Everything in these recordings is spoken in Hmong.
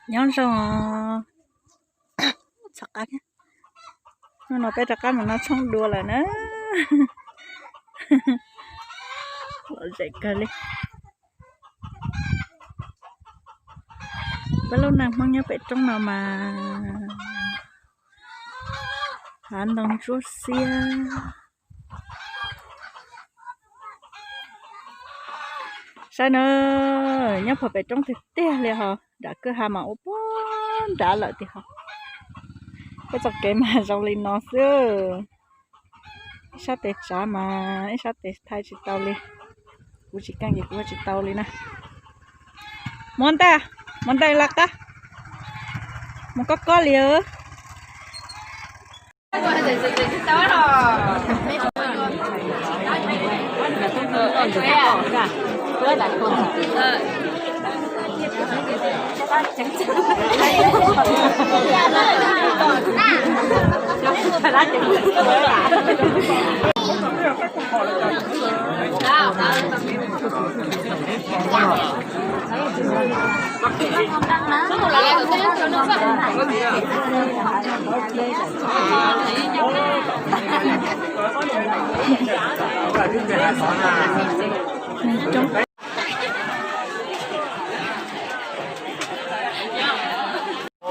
Nyob zoo. Txhom qab thiab. Hnub no peb rov qab mus noj tshoob dua lawm na. Lom zem kawg li. Peb lub neej Hmoob nyob pem roob no mas hav ntoo ntsuab xiab. Saib na, nyob puag pem roob tiag tiag li ho, nram kwj ha mas ua puag nrad lawm tiag ho. Peb txoj kev mas zoo li no xwb. Ib sab tes tsav mas ib sab tes thaij tsis tau li. Kuv tsis keej ces kuv ua tsis tau li na. Muab ntej, muab ntej laj qab, mus kob kob li.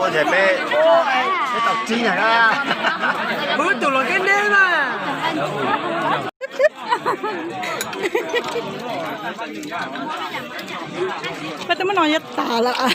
Ces peb, peb tau tsib nyag na. Wb tus luag keb deb mas. Peb twb muab no yuav tas lawm.